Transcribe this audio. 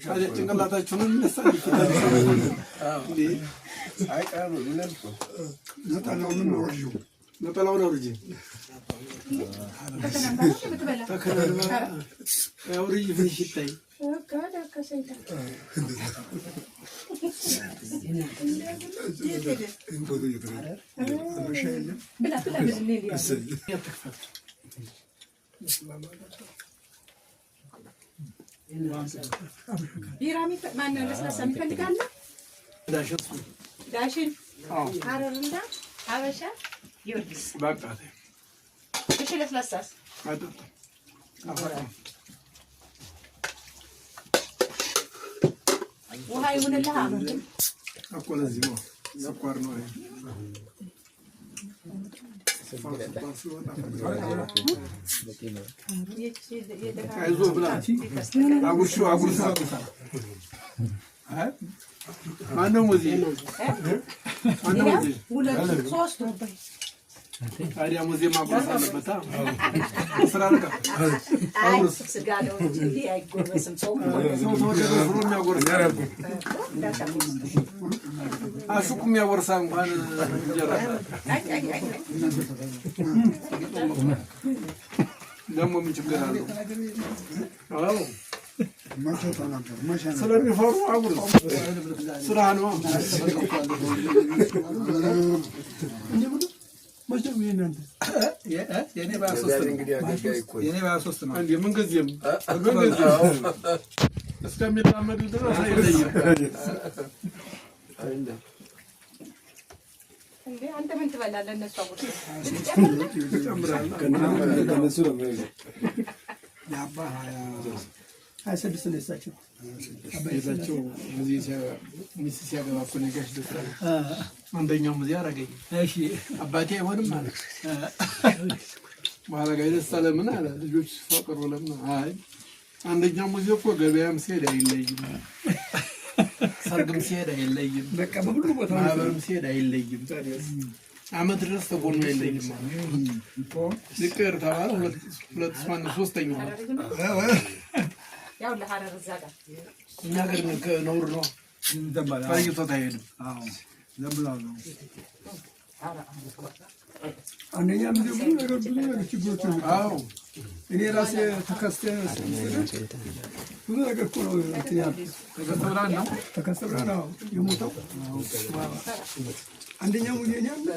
ታዲያ ጭንቅላታችሁን የሚነሳ። ነጠላውን አውርጂ፣ አውርጂ፣ ፍንሽ ይታይ። ቢራ ማነው? ለስላሳ የሚፈልግ አለ? ዳሽን፣ ሀረርና ሀበሻ ጊዮርጊስ። እሺ፣ ለስላሳስ? ውሃ ይሁንልህ እኮ ለዚህ ነው፣ ስኳር ነው። አይዞህ ብላ፣ አጉርሺው፣ አጉርሳ። ማነው ሙዚ? ማነው ሙዚ? ታዲያ ሙዜ ማጉረስ አለበት። ስራ ልቃ ስጋ ነው እንጂ አይጎረስም። ሰው ሰው ተወደደ ብሎ የሚያጎርስ አሹቁ የሚያጎርሳ እንኳን እንጀራ ደግሞ ምን ችግር አለው? አዎ፣ ስለሚፈሩ አጉርስ። ስራ ነው። የኔ በ23 ነው። እንደ ምንጊዜም ምንጊዜም እስከሚላመዱ ድረስ አይለይም። እንዴ አንተ ምን ትበላለህ? እነሱ አጉርስ። የአባ 26 ነው የእሳቸው። የእሳቸው ሚስት ሲያገባ እኮ ነጋሽ ደስታ አንደኛው ሙዜ አደረገኝ። እሺ። አባቴ አይሆንም አለ። በኋላ ጋሽ ደስታ ለምን አለ፣ ልጆች ሲፈቅሩ ለምን? አይ አንደኛው ሙዜ እኮ ገበያም ሲሄድ አይለይም፣ ሰርግም ሲሄድ አይለይም፣ በቃ በሁሉ ቦታ ማህበርም ሲሄድ አይለይም። አመት ድረስ ተጎኑ አይለይም። ይቅር ተባለ። ሁለት ሁለት ማነው ሶስተኛው ነው። ያው ለሀረር እዛ ጋር እኛ ሀገር ነውር ነው። ተለይቶት አይሄድም። አንደኛ ጊዜ ብዙ ነገር ችግሮች ነው። አዎ። እኔ ራሴ ተከስተ ብዙ ነገር እኮ ነው እንትን ያልኩት። ተከስተ ብርሃን ነው። ተከስተ ብርሃን፣ አዎ፣ የሞተው አንደኛ ሙዜ እኔ አለ።